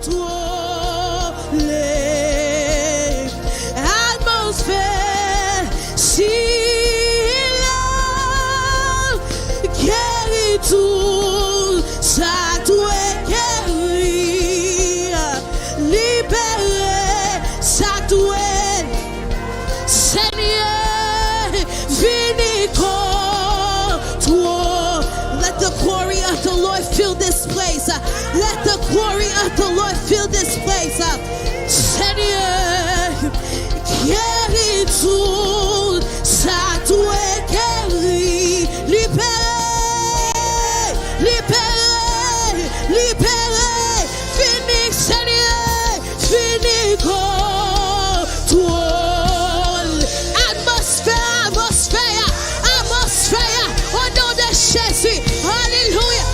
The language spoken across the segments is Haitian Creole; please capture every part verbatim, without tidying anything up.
Twole atmosfè sila, geri tout sa dwe geri, libere sa dwe. Senyè, vini kontwole. Let the glory of the Lord fill this place. Let the glory of the Lord fill this place. Senyè, geri tout sa dwe geri. Libere, libere, libere. Vini, Senyè, vini kontwole atmosfè, atmosfè, atmosfè, o non de Jezi. Alelouya.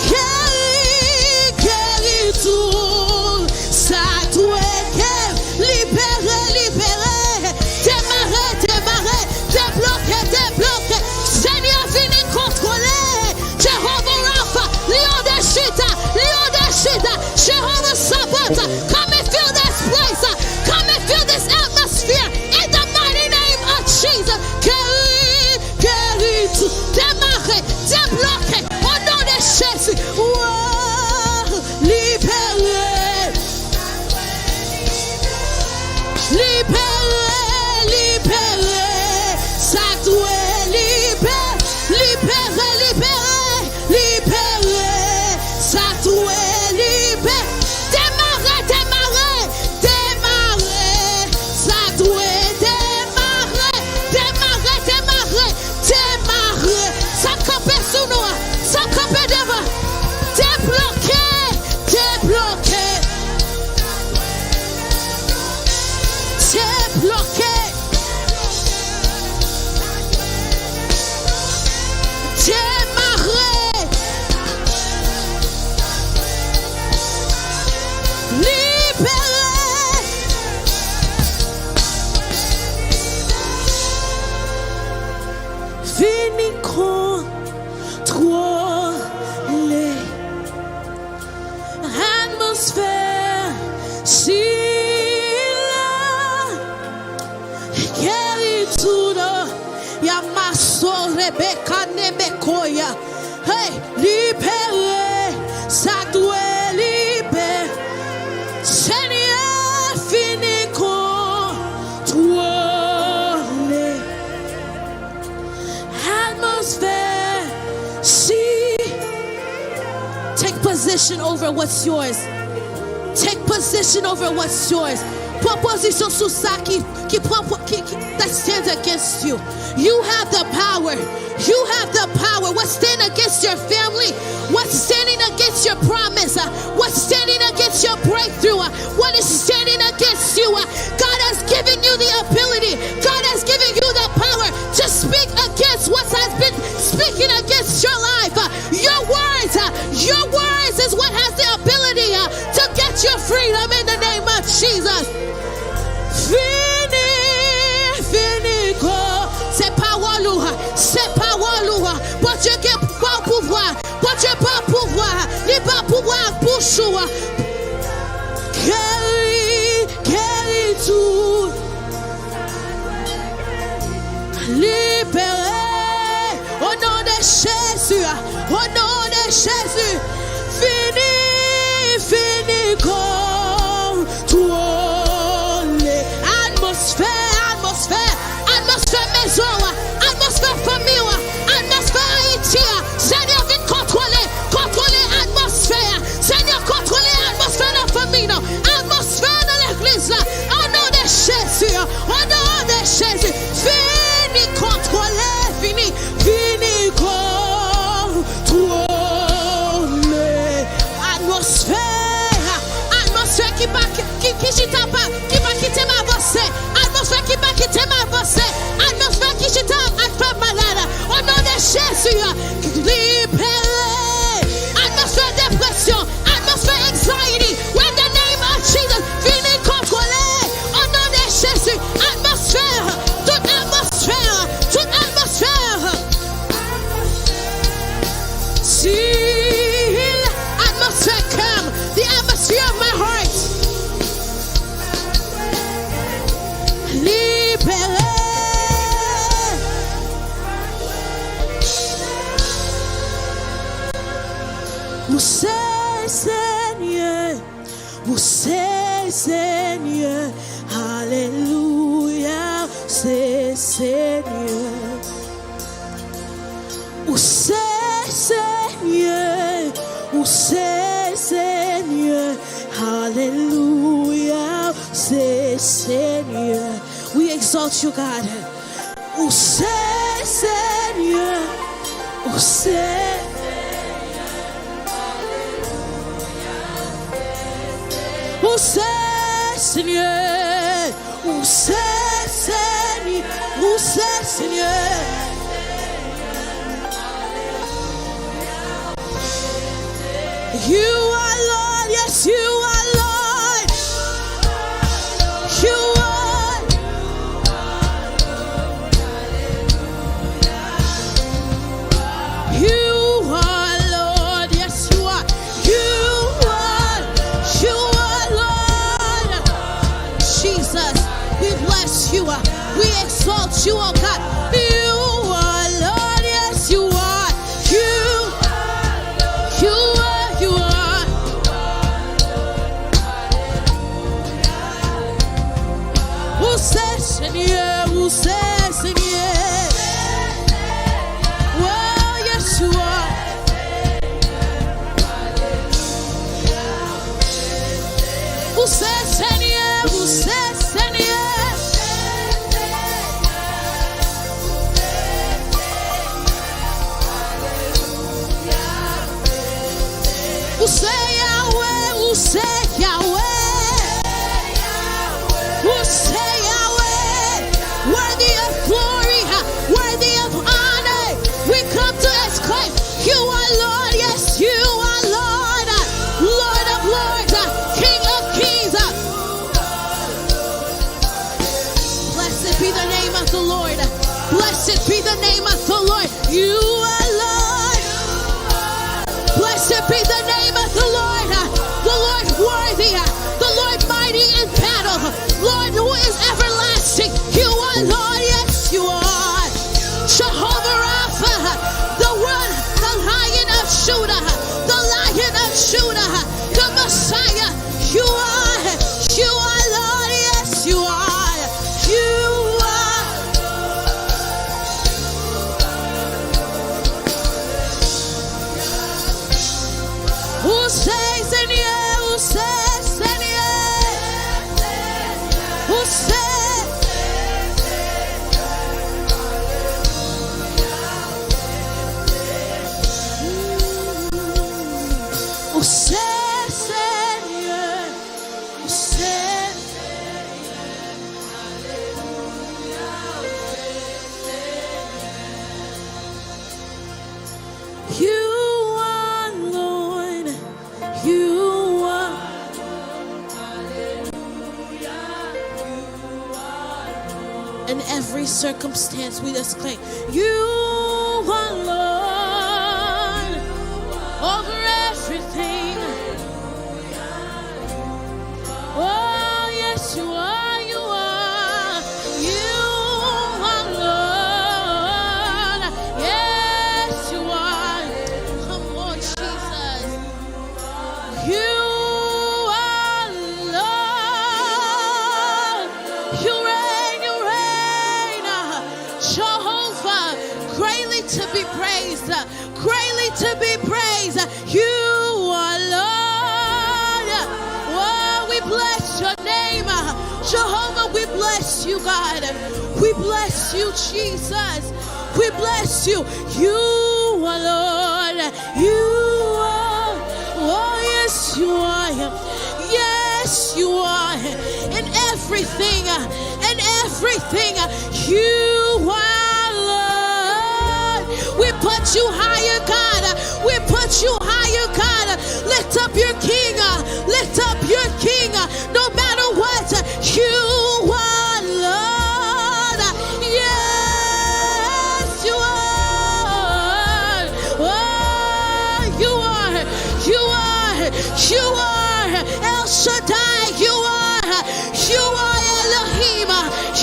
Geri, geri tout sa dwe geri. Libere, libere. Demare, demare. Debloke, debloke. Senyè, vini kontwole. Jehovah Rapha, Lion de Juda, Lion de Juda, Jehovah Sabaoth, come and fill this place, come and fill this atmosphere in the mighty name of Jesus. Geri, geri tout, demare, debloke, o non de Jezi. Wow, libere. Libere, libere, sa dwe libere, libere, libere, libere, sa dwe libere, demare, demare, demare, sa dwe demare, demare, demare. Demare. Sa k kanpe sou nou an, sa k kanpe devan. Debloke, debloke. Debloke. Demare. Libere. Vini kontwole atmosfè sila. Geri tout, ya maso rebeka nebekoya. Hey, libere sa dwe libere. Senyè, vini kontwole atmosfè. Si. Take position over what's yours. Take position over what's yours. Pran pozisyon sou sa ki, ki pran, ki, ki, that stands against you. You have the power. You have the power. What's standing against your family? What's standing against your promise? Uh, what's standing against your breakthrough? Uh, what is standing against you? Uh, God has given you the ability. God has given you the power to speak against what has been speaking against your life. Uh, your words, uh, your words is what has the ability, uh, to get your freedom in the name of Jesus. Fini, fini, go. Se pawòl ou, se pawòl ou. Bondye gen ba w pouvwa. Bondye ba w pouvwa. Li ba w pouvwa ak bouch ou. Geri, geri tou. Libere. O non de Jezi. O non de Jezi. Fini, fini, go. Twole atmosfè, atmosfè, atmosfè mezon w, atmosfè fanmi w, atmosfè Ayiti a. Senyè, vin kontwole, kontwole atmosfè a. Senyè, kontwole atmosfè nan fanmi nou, atmosfè nan legliz la. O non de Jezi, o non de Jezi, vini kontwole, vini, vini kontwole. Atmosfè, atmosfè ki pa, ki, ki chita pa, ki pa kite m avanse. Atmosfè ki pa kite m avanse. Atmosfè ki chita ap fè m malad. O non de Jezi, libere. Atmosfè depresyon, atmosfè anxiety. In the name of Jesus, vini kontwole. O non de Jezi, atmosfè, tout atmosfè, tout atmosfè. Si atmosfè kè m, the atmosphere of my heart, Senyè, ou se Senyè, alelouya, ou se Senyè. Ou se Senyè, ou se Senyè, alelouya, ou se Senyè. We exalt you, God. Ou se Senyè, ou se, ou se Senyè, ou se Senyè, ou se Senyè. You are Lord, yes, you are Lord. You are. You are Lord, yes, you are. You are, you are Lord. Jesus, we bless you. We exalt you, oh God. You are Lord, yes, you are. You, you are, you are. Ou se Senyè, ou se Senyè. Oh, yes, you are. Ou se Senyè, ou se Senyè. Ou se Yahweh, ou se Yahweh. Ou se Yahweh. Worthy of glory, worthy of honor. We come to exclaim, you are Lord, yes, you are Lord. Lord of lords, King of kings. Blessed be the name of the Lord. Blessed be the name of the Lord. You are Lord. Blessed be the name of the Lord. The Lord worthy. The Lord mighty in battle. Lord who is everlasting. You are Lord. Yes, you are. Jehovah Rapha, the one, the Lion of Judah, the Lion of Judah, the Messiah. You are, you are Lord, yes, you are. You are. Ou se Senyè, ou se Senyè, ou se. Ou se Senyè, ou se Senyè. You are Lord, you are. In every circumstance, we just claim, you are Lord over everything. Oh, yes, you are, you are, you are Lord. Yes, you are. Come on, Jesus. You are Lord. You reign, you reign. Jehovah, greatly to be praised, greatly to be praised. You are Lord. Oh, we bless your name. Jehovah, we bless you, God. We bless you, Jesus. We bless you. You are Lord. You are. Oh, yes, you are. Yes, you are. In everything, in everything, you are Lord. We put you higher, God. We put you higher, God. Lift up your king. Lift up your king. No matter what, you are Lord. Yes, you are. Oh, you are. You are. You are El Shaddai. You are. You are Elohim.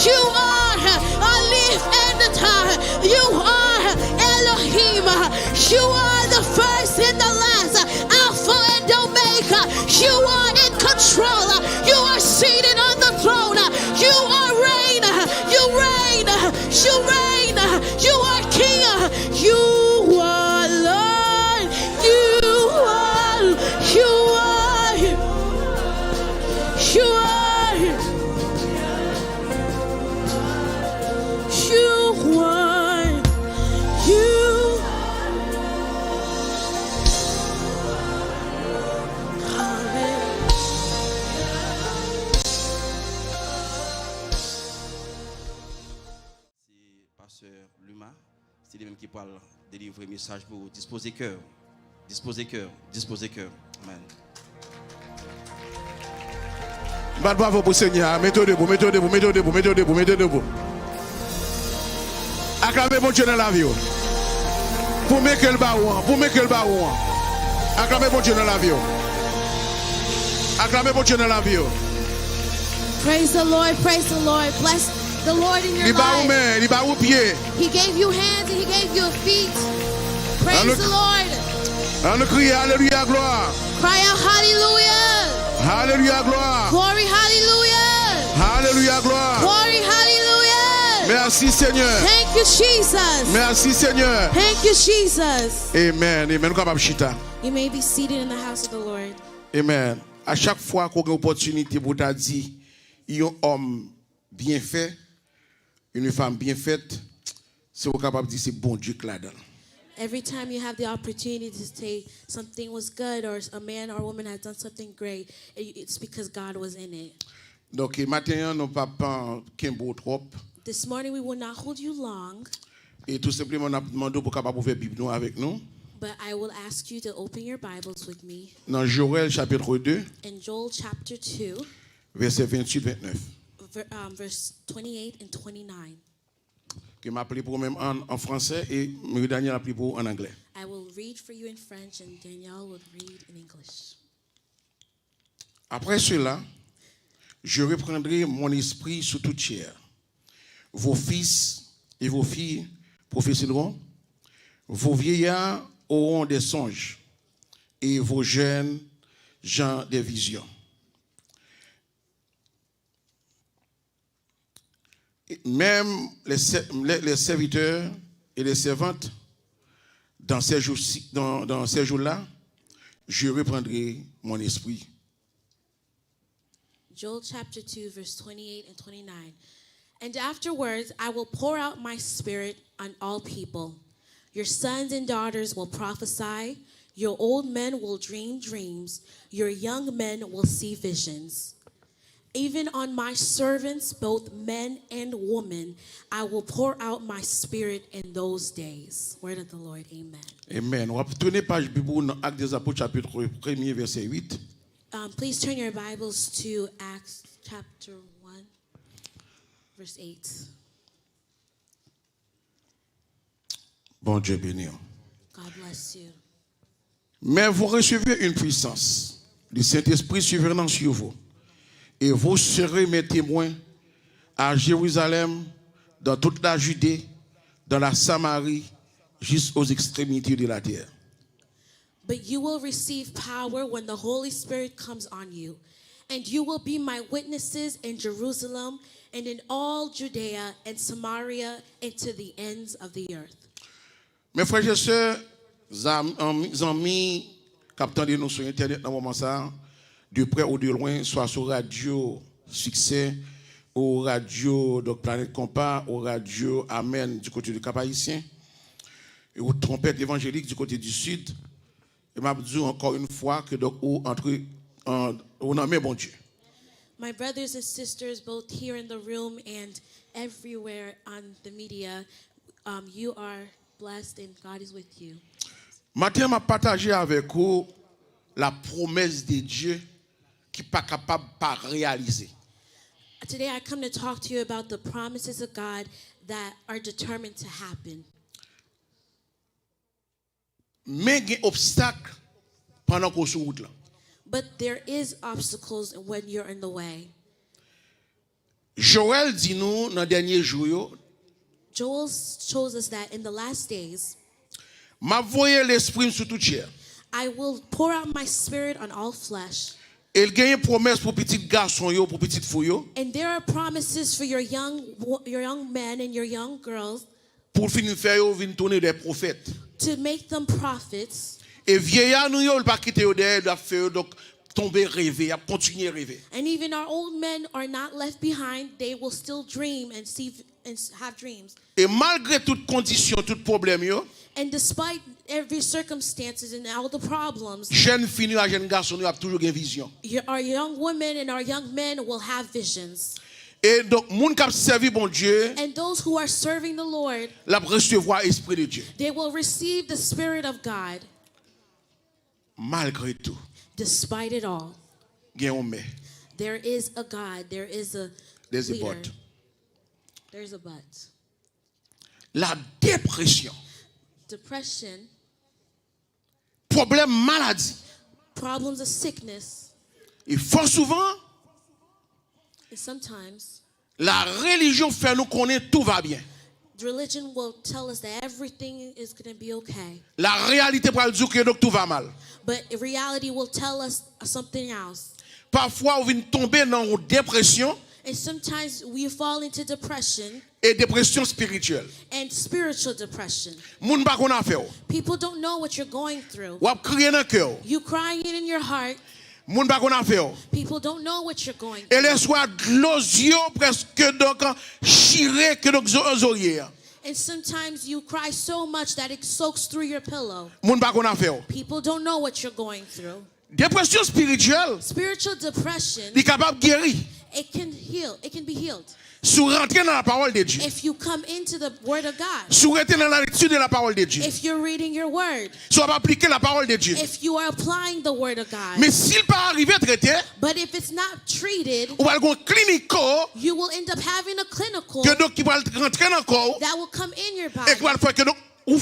You are Aleph and Tav. You are Elohim. You are the first and the last, Alpha and Omega. Li menm ki pral delivre mesaj pou ou. Dispoze kè w. Dispoze kè w. Dispoze kè w. Amen. Bat bravo pou Senyè a. Mete w debou, mete w debou, mete w debou, mete w debou, mete w debou. Aklame Bondye nan lavi w. Pou men ke l ba ou an, pou men ke l ba ou an. Aklame Bondye nan lavi w. Aklame Bondye nan lavi w. Praise the Lord, praise the Lord. Bless the Lord in your Li ba ou life. Men, li ba ou pye. He gave you hands and he gave you feet. Praise Annou- the Lord. Annou kriye aleluya glwa. Cry out hallelujah. Aleluya glwa. Glory hallelujah. Aleluya glwa. Glory hallelujah. Mèsi Senyè. Thank you, Jesus. Mèsi Senyè. Thank you, Jesus. Amen. Amen. Nou kapab chita. You may be seated in the house of the Lord. Amen. A chak fwa ke w gen opòtinite pou w ta di yon òm byen fè, yon fanm byen fèt, se ou kapab di se Bondye ki ladan l. Every time you have the opportunity to say something was good or a man or woman has done something great, it- it's because God was in it. Donk, maten an, nou p ap kenbe w twòp. This morning we will not hold you long, E tou senpleman, n ap mande w pou w kapab ouvè Bib nou avèk nou. But I will ask you to open your Bibles with me Nan Joèl chapit de, in Joel chapter two, vèsè venntuit, vennèf. ver- um, verse twenty-eight and twenty-nine. Ke m ap li pou ou menm an, an fransè e Mary Daniel ap li pou ou an anglè. I will read for you in French and Danielle will read in English. Après cela, je reprendrai mon esprit sur toute chair. Vos fils et vos filles prophétiseront, vos vieillards auront des songes, et vos jeunes gens des visions. Même les, les, les serviteurs et les servantes, dans ces jours-ci, dans, dans ces jours-là, je reprendrai mon esprit. Joel chapter two, verse twenty-eight and twenty-nine. And afterwards, I will pour out my spirit on all people. Your sons and daughters will prophesy. Your old men will dream dreams. Your young men will see visions. Even on my servants, both men and women, I will pour out my spirit in those days. Word of the Lord. Amen. Amen. W ap tounen paj Bib ou nan Actes des Apôtres, chapit premye, vèsè uit. Um, please turn your Bibles to Acts chapter one, verse eight. Bondye beni w. God bless you. Mais vous recevrez une puissance. Le Saint-Esprit survenant sur vous. Et vous serez mes témoins à Jérusalem, dans toute la Judée, dans la Samarie, jusqu'aux extrémités de la terre. But you will receive power when the Holy Spirit comes on you, and you will be my witnesses in Jerusalem and in all Judea and Samaria and to the ends of the earth. Men frè e sè, zanmi k ap tande nou sou entènèt nan moman sa a, de prè ou de lwen, swa sou radyo Siksè, ou radyo donk Planèt Konpa, ou radyo Amèn di kote de Kap Ayisyen, e ou Twonpèt Evanjelik di kote di Sid, e m ap di w ankò yon fwa ke donk ou antre, ou nan men Bondye. My brothers and sisters, both here in the room and everywhere on the media, um, you are blessed and God is with you. Maten an, m ap pataje avèk ou la promesse de Dieu ki pa kapab pa reyalize. Today, I come to talk to you about the promises of God that are determined to happen. Men gen obstak pandan ke w sou wout lan. But there is obstacles when you're in the way. Joèl di nou nan dènye jou yo, Joel s- shows us that in the last days, M ap voye lespri m sou tout chè. I will pour out my spirit on all flesh. E l genyen pwomès pou pitit gason yo, pou pitit fi w yo, And there are promises for your young wo- your young men and your young girls pou l fin fè yo vin tounen de pwofèt. to make them prophets. E vyeya nou yo, l pa kite yo dèyè, l ap fè yo donk tonbe reve, y ap kontinye reve. And even our old men are not left behind. They will still dream and see v- and s- have dreams. E malgre tout kondisyon, tout pwoblèm yo, And despite every circumstances and all the problems, jèn fi nou yo ak jèn gason nou yo ap toujou gen vizyon. your, our young women and our young men will have visions. E donk, moun k ap sèvi Bondye, And those who are serving the Lord, l ap resevwa Espri de Dye. They will receive the Spirit of God. Malgre tou, Despite it all, gen yon men. There is a God. There is a There's a leader. But. There's a but. La dépression. Depression. Pwoblèm maladi. Problems of sickness. E fò souvan, And sometimes, la relijyon fè nou konnen tout va byen. Religion will tell us that everything is going to be okay. La reyalite pral di w ke donk tout va mal. But reality will tell us something else. Pafwa ou vin tonbe nan yon depresyon. And sometimes we fall into depression. E depresyon espirityèl. And spiritual depression. Moun pa konn afè w. People don't know what you're going through. W ap kriye nan kè w. You crying in your heart. Moun pa konn afè w. People don't know what you're going through. E lè swa dlo zye w prèske donk chire ke donk zo- zorye a. And sometimes you cry so much that it soaks through your pillow. Moun pa konn afè w. People don't know what you're going through. Depresyon espirityèl, Spiritual depression, li kapab geri. It can heal. It can be healed. Si w rantre nan lapawòl de Dye, If you come into the Word of God, si w rete nan lekti de lapawòl de Dye, if you're reading your Word, si w ap aplike lapawòl de Dye, if you are applying the Word of God, men si l pa rive trete, but if it's not treated, ou pral gen yon kliniko, you will end up having a clinical, ke donk ki pral rantre nan kò w, that will come in your body, e ki pral fè ke donk ou,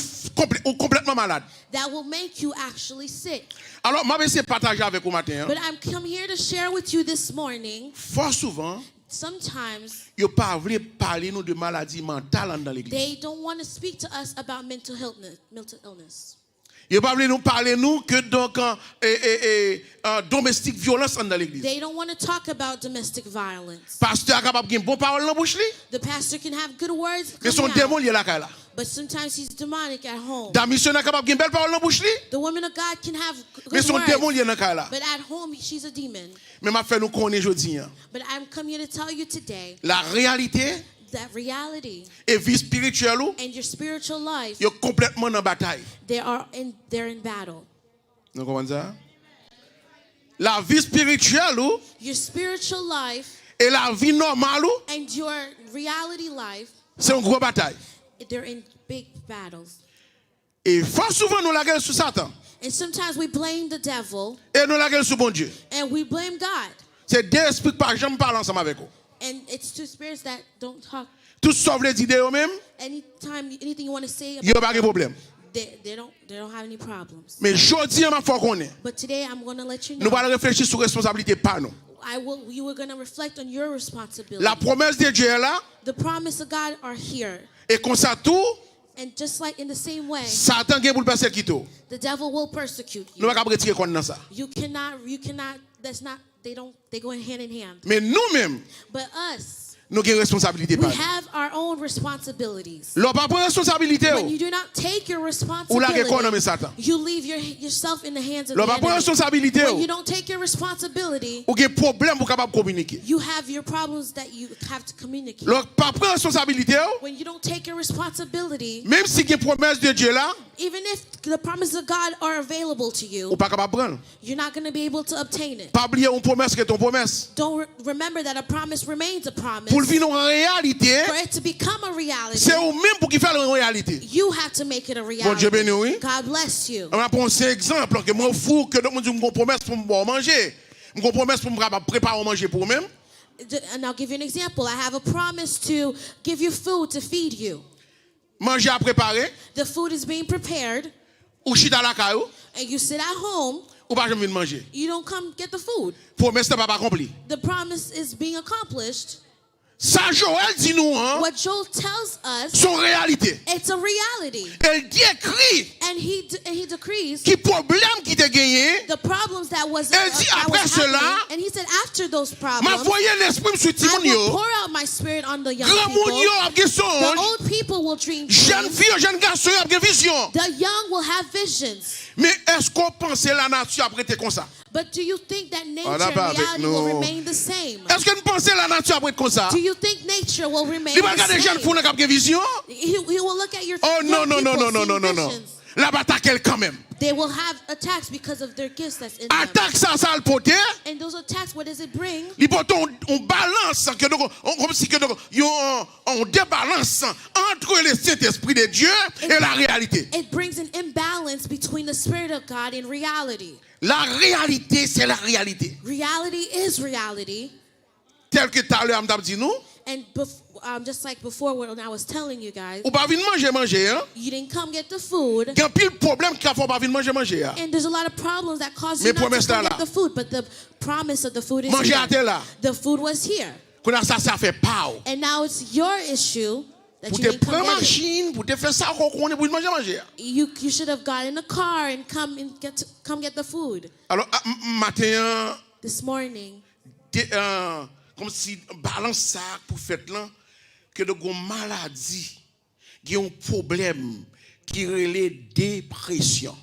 ou konplètman malad. That will make you actually sick. Alò, m ap eseye pataje avèk ou maten an. But I'm come here to share with you this morning. Fò souvan, Sometimes, yo pa vle pale nou de maladi mantal anndan legliz. They don't want to speak to us about mental illness. Mental illness. Yo pa vle nou pale nou ke donk e, e, e, domestic violence anndan legliz. They don't want to talk about domestic violence. Pastè a kapab gen bon pawòl nan bouch li. The pastor can have good words coming out. Men se yon demon l ye lakay la. But sometimes he's demonic at home. Dam misyonè kapab gen bèl pawòl nan bouch li. The woman of God can have good words. Men se yon demon l ye nan kay la. But at home, she's a demon. Men m ap fè nou konnen jodi a. But I'm come here to tell you today. La reyalite that reality e vi espirityèl ou and your spiritual life, yo konplètman nan batay. They are in, they're in battle. Nou konprann sa? Lavi espirityèl ou your spiritual life e lavi nòmal ou and your reality life se yon gwo batay. They're in big battles. E fò souvan nou lage l sou Satan. And sometimes we blame the devil. E nou lage l sou Bondye. And we blame God. Se de espri k pa janm pale ansanm avèk ou. And it's two spirits that don't talk. Tout sa w vle di de yo menm, Anytime, anything you want to say yo about pa gen God, pwoblèm. They, they don't, they don't have any problems. Men jodi a, m ap fè w konnen, But today, I'm going to let you know. Nou pral reflechi sou responsablite pa nou. I will, you were going to reflect on your responsibility. Lapwomès de Dye la, The promise of God are here. E konsa tou, And just like in the same way, Satan gen pou l pèsekite w. The devil will persecute you. Nou pa kab retire kòn nan sa. You cannot, you cannot, that's not, they don't, they go hand in hand. Men nou menm, But us, nou gen responsabilite pa nou. We have our own responsibilities. Lè w pa pran responsabilite w, When you do not take your responsibility, ou lage kò w nan men Satan. You leave your, yourself in the hands of the enemy. Lè w pa pran responsabilite w, When you don't take your responsibility, ou gen pwoblèm pou w kapab kominike. You have your problems that you have to communicate. Lè w pa pran responsabilite w, When you don't take your responsibility, menm si gen pwomès de Dye la, even if the promises of God are available to you, ou pa kapab pran l. You're not going to be able to obtain it. Pa bliye, yon pwomès rete yon pwomès. Don't re- remember that a promise remains a promise. Pou l vin yon reyalite, For it to become a reality, se ou menm pou ki fè l yon reyalite. You have to make it a reality. Bondye beni w, wi. God bless you. Mwen pran se egzanp ke mwen fou ke donk mwen di m gon pwomès pou m ba w manje. M gon pwomès pou m kapab prepare w manje pou ou menm. D- And I'll give you an example. I have a promise to give you food to feed you. Manje a prepare. The food is being prepared. Ou chita lakay ou. And you sit at home. Ou pa janm vin manje. You don't come get the food. Pwomès la p ap akonpli. The promise is being accomplished. Sa Joel di nou an, What Joel tells us, se yon reyalite. It's a reality. E l dekri And he, d- and he decrees ki pwoblèm ki te genyen. The problems that was, E l di, that was "Apre sela, happening. And he said, after those problems, m ap voye lespri m sou I timoun yo, will pour out my spirit on the young granmoun people. Yo ap gen sonj, The old people will dream jèn dreams. Fi yo, jèn gason yo ap gen vizyon." The young will have visions. Men èske w panse lanati ap rete konsa? But do you think that nature and reality will remain the same? Èske n panse lanati ap ret konsa? Do you think nature will remain the same? Li pral gade jèn fi w lan k ap gen vizyon? He, he will look at your, oh, young people seeing visions. No, no, no, no, no, no, no, no. L ap atake l kanmenm. They will have attacks because of their gifts that's in them. Atak sa, sa l pote, And those attacks, what does it bring? Li pote yon, yon balans, ke donk, yon, kòmsi ke donk, yon, yon debalans entre le Saint-Esprit de Dieu et la réalité. It brings an imbalance between the Spirit of God and reality. La réalité, c'est la réalité. Reality is reality. Tel ke talè a m t ap di nou, And bef- um, just like before, when I was telling you guys, ou pa vin manje manje an. You didn't come get the food. Gen anpil pwoblèm ki ka fè w pa vin manje manje a. And there's a lot of problems that cause Men you not to pwomès la come la. Get the food, but the promise of the food is Manje a here. Te la. The food was here. Kounye a sa, se afè pa w. And now it's your issue that Pou you te didn't come pran get it. Machin, pou te fè sa w konnen pou vin manje manje a. You, you should have gotten a car and come and get to, come get the food. Alò, a, m- m- maten an, This morning, de, uh, kòmsi balans sa pou fèt lan, ke donk yon maladi, gen yon pwoblèm ki rele depresyon.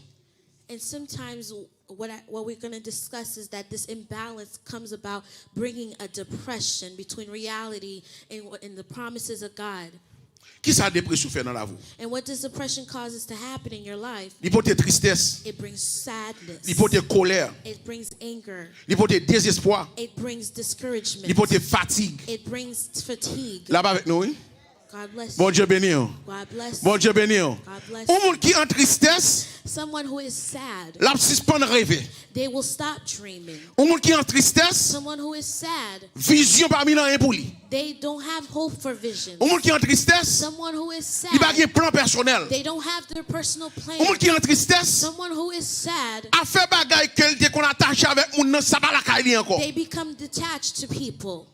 And sometimes what I, what we're going to discuss is that this imbalance comes about bringing a depression between reality and, what- and the promises of God. Kisa depresyon fè nan lavi w? And what does depression causes to happen in your life? Li pote tristès, It brings sadness. Li pote kolè, It brings anger. Li pote dezespwa, It brings discouragement. Li pote fatig. It brings fatigue. L ap avèk nou, wi. God bless Bondye you. Beni w. God bless Bondye you. Beni w. God bless Yon moun ki an tristès, Someone who is sad, l ap sispann reve. They will stop dreaming. Yon moun ki an tristès, Someone who is sad, vizyon pa vin anyen pou li. They don't have hope for visions. Yon moun ki an tristès, Someone who is li pa sad, gen plan pèsonèl. They don't have their personal plan. Yon moun ki an tristès, Someone who is sad, afè bagay ke l te konn atache avèk moun nan, sa pa lakay li ankò. They become detached to people.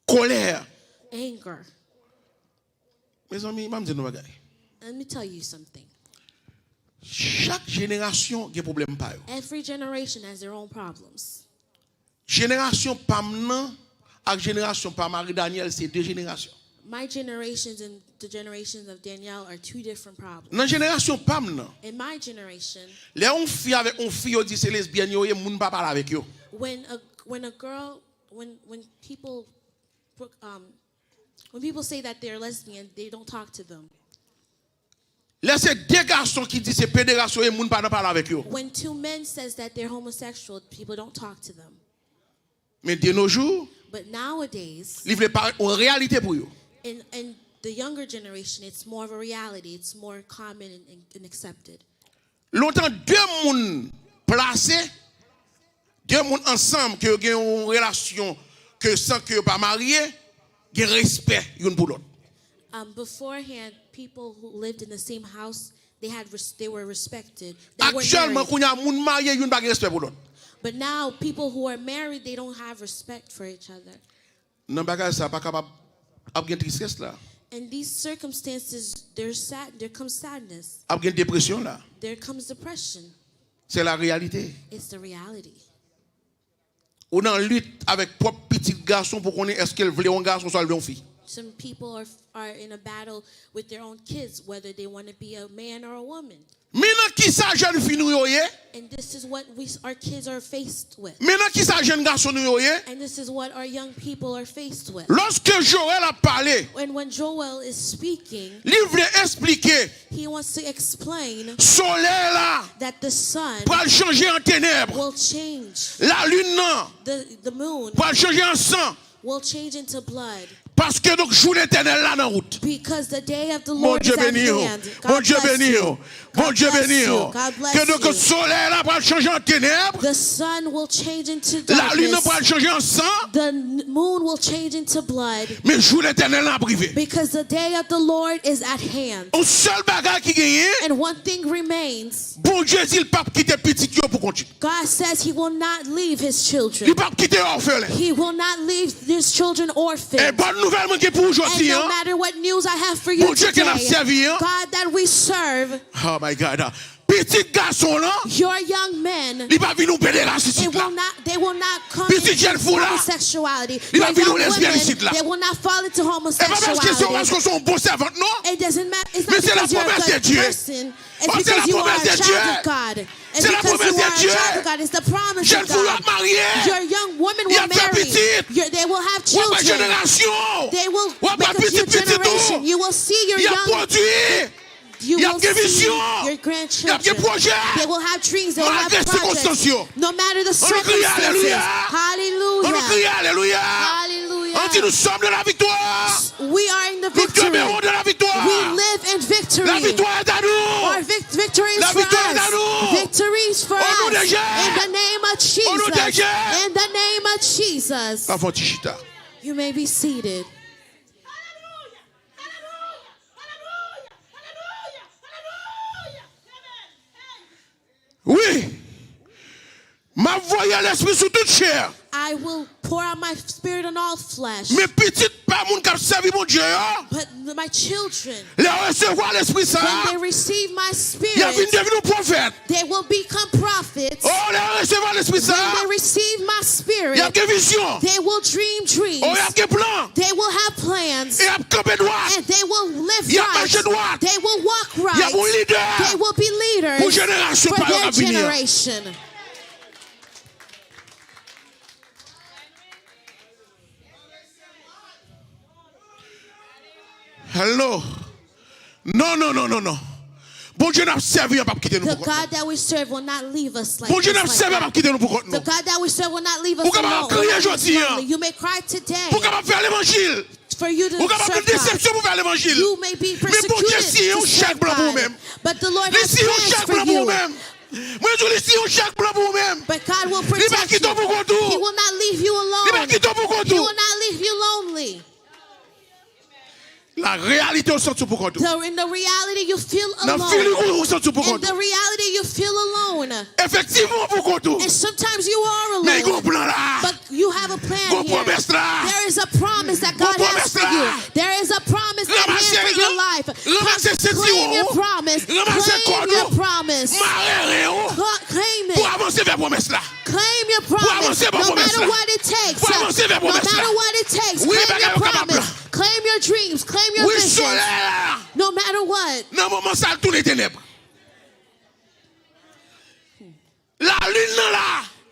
Kolè. Anger. Mezanmi, ban m di nou bagay. Let me tell you something. Chak jenerasyon gen pwoblèm pa yo. Every generation has their own problems. Jenerasyon pa m nan ak jenerasyon pa Marie Danielle se de jenerasyon. My generations and the generations of Danielle are two different problems. Nan jenerasyon pa m nan, In my generation, lè yon fi avèk yon fi yo di se lesbyèn yo ye, moun pa pale avèk yo. When a when a girl when when people um when people say that they're lesbian, they don't talk to them. Lè se de gason ki di se pederas yo ye, moun pa nan pale avèk yo. When two men says that they're homosexual, people don't talk to them. Men de nos jours, But nowadays, li vle parèt yon reyalite pou yo. In in the younger generation, it's more of a reality. It's more common and, and, and accepted. Lontan de moun plase, de moun ansanm ke yo gen yon relasyon ke san ke yo pa marye, gen respè youn pou lòt. Um, beforehand, people who lived in the same house, they had res- they were respected. They were Aktyèlman, married. Kounye a, moun marye youn pa gen respè pou lòt. But now, people who are married, they don't have respect for each other. Nan bagay sa, pa kapab ap gen tristès la. In these circumstances, there's sad. There comes sadness. Ap gen depresyon la. There comes depression. Se la reyalite. It's the reality. Ou nan lit avèk pwòp pitit gason pou konnen èske l vle yon gason swa l vle yon fi. Some people are are in a battle with their own kids, whether they want to be a man or a woman. Men nan kisa jèn fi nou yo ye? And this is what we our kids are faced with. Men nan kisa jèn gason nou yo ye? And this is what our young people are faced with. Lòske Joel ap pale, And when Joel is speaking, li vle eksplike he wants to explain solèy la that the sun pral chanje an tenèb. Will change. Lalin nan The the moon pral chanje an san. Will change into blood. Paske donk jou Letènèl la nan wout. Because the day of the Lord is at hand. Bondye beni w. Bondye beni w. Ke donk solèy la pral chanje an tenèb. The sun will change into Lalin nan pral darkness. Chanje an san. The n- moon will change into blood. Men jou Letènèl la ap rive. Because the day of the Lord is at hand. Yon sèl bagay ki genyen. And one thing remains. Bondye di l p ap kite pitit yo pou kont li. God says he will not leave his Li children. p ap kite yo òfelen. He will not leave his children E orphaned. Bòn nouvèl mwen gen pou ou And jodi no an. Matter what news I have for you Bondye ke n ap today, sèvi an. God that we serve, Oh my God. Pitit gason w lan, your young men, li p ap vin yon pederas it isit la. Will not, they will not come Pitit into jèn fi w la, homosexuality. Li p Your ap vin yon young lesbyèn women, isit la. They will not fall into E pa paske se yon homosexuality. Paske w se yon bon sèvant non. It doesn't matter. It's Men not se la because you're a promès de good Dye. Person. It's Oh, se la because you promès are a de Dye. Child of God. It's Se la because you promès de are a Dye. Child of God. It's the promise Jèn of fi w yo ap God. Marye. Your young women Y will ap fè marry. Pitit. Your, they will have W ap wè Children. Jenerasyon. They will W ap wè Make a few pitit pitit generation. ou. You will see your Y ap young. Pwodui. Y ap gen vizyon. Y ap gen pwojè. Malgre sikonstans yo. Ann nou kriye alelouya. Ann nou kriye alelouya. Ann di, nous sommes dans la victoire. Nous demeurons dans la victoire. La victoire est à nous. La victoire est à nous. Au nom de Jésus. Au nom de Jésus. N ap fè yon ti chita. Wi. M ap voye Lespri sou tout chè. I will pour out my spirit on all flesh. Men pitit pa moun k ap sèvi Bondye yo, but my children, lè yo resevwa Lespri sa a, when they receive my spirit, y ap vin devni yon pwofèt. They will become prophets. Oh, lè yo resevwa Lespri sa a, when they receive my spirit, y ap gen vizyon. They will dream dreams. Oh, y ap gen plan. They will have plans. Y ap kanpe dwat. And they will live right. Y ap mache dwat. They will walk right. Y ap yon lidè. They will be leaders for their generation. Pou jenerasyon pa yo k ap vini an. Hello. Non, non, non, non, non. Bondye n ap sèvi an p ap kite nou pou kont nou. The God that we serve will not leave us like this, like that. Bondye n ap sèvi an p ap kite nou pou kont nou. The God that we serve will not leave us alone. Ou kapab ap kriye jodi a. You may cry today. Ou kapab fè levanjil. For you to serve God. Ou kapab gen desepsyon pou fè levanjil. You may be persecuted to serve God. Men Bondye siyen yon chèk blan pou ou menm. But the Lord has plans for you. Li siyen yon chèk blan pou ou menm. Mwen di w, li siyen yon chèk blan pou ou menm. But God will protect you. Li pa kite w pou kont ou. He will not leave you alone. Li pa kite w pou kont ou. He will not leave you lonely. La réalité, ou santi w pou kont ou. The, in the reality, you feel alone. Nan figure w, ou santi w pou kont ou. In the reality, you feel alone. Efektivman, ou pou kont ou. And sometimes you are alone. Men gen yon plan la. But you have a plan here. Gen yon pwomès la. There is a promise that God has for you. Gen yon pwomès la. There is a promise at hand for your life. Ranmase, ranmase sentiwon ou. Claim your promise. Ranmase kòd ou. Claim your promise. Mare ren ou. Cla-, claim it. Pou avanse vè pwomès la. Claim your promise. Pou avanse vè pwomès la. No matter what it takes. Pou avanse vè pwomès la. No matter what it takes. Wi, bagay yo kapab la. Claim your promise. Claim your dreams. Claim your visions. Wi, solèy la. No matter what. Nan moman sa, l tounen tenèb. Lalin nan la.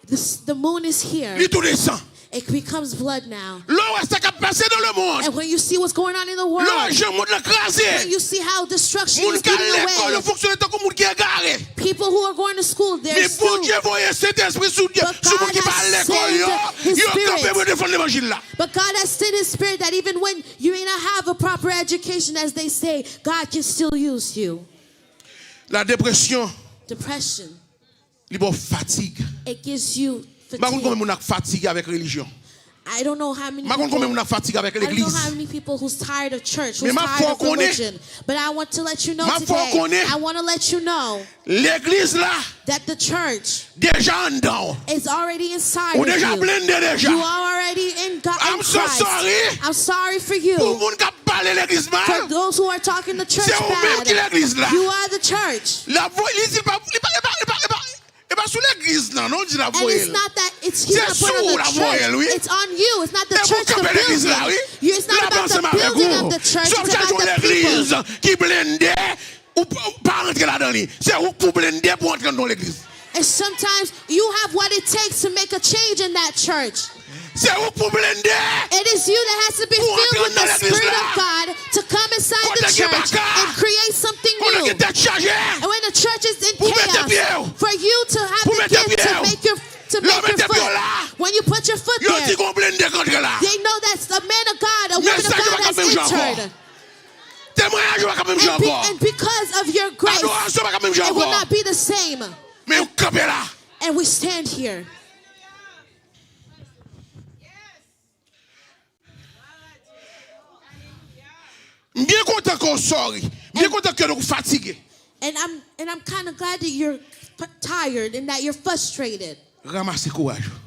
The s-, the moon is here. Li tounen san. It becomes blood now. Lè w wè sa k ap pase nan lemonn. And when you see what's going on in the world, lè w wè jan mond lan kraze, when you see how destruction is getting away, moun k al lekòl yo fonksyone tankou moun ki egare. People who are going to school, they're still, men Bondye voye Sentespri sou, sou moun ki pa al lekòl yo, yo kanpe pou yo defann levanjil la. But God has sent His Spirit that even when you may not have a proper education, as they say, God can still use you. La dépression. Depression. Li ba w fatig. It gives you fatigue. M pa konn konbyen moun ak fatige avèk relijyon. I don't know how many people, m pa konn konbyen moun ak fatige avèk legliz. I don't know how many people who's tired of church, who's tired of religion. Men m ap fè w konnen. But I want to let you know today, m ap fè w konnen. I want to let you know, legliz la, that the church, deja anndan w. Is already inside of you. Ou deja blende deja. You are already in God, in Christ. I'm so sorry. I'm sorry for you. Pou moun k ap pale legliz mal, for those who are talking the church bad, se ou menm ki legliz la. You are the church. L ap voye, li di l pa, li pa, li pa, li pa, li pa, e pa sou legliz nan non, di l ap voye l. And it's not that it's, he's not put on the church. Se sou ou l ap voye l, wi. It's on you. It's not the church, the building. E pou kanpe legliz la, wi. It's not about the building of the church. It's about the people. L ap ansanm avèk ou. Si w ap chache yon legliz ki blende, ou pa, ou pa rantre ladan li. Se ou k pou blende pou w antre nan yon legliz. And sometimes you have what it takes to make a change in that church. Se ou k pou blende. It is you that has to be filled with the Spirit of God to come inside the church and create something new. Kote gen baka, kote gen tèt chaje, and when the church is in chaos, pou mete pye w, for you to have the gift to make your, to make your foot. Lè w mete pye w la, when you put your foot there, yo di gon blende k antre la. They know that a man of God, a woman of God has entered. Mesaj yo pa ka menm jan ankò. Temwayaj yo pa ka menm jan ankò. And be-, and because of your grace, adorasyon pa ka menm jan ankò. It will not be the same. Men ou kanpe la. And we stand here. M byen kontan ke w sorry. M byen kontan ke w fatige. And I'm, and I'm kinda glad that you're f-, tired and that you're frustrated. Ranmase kouraj ou.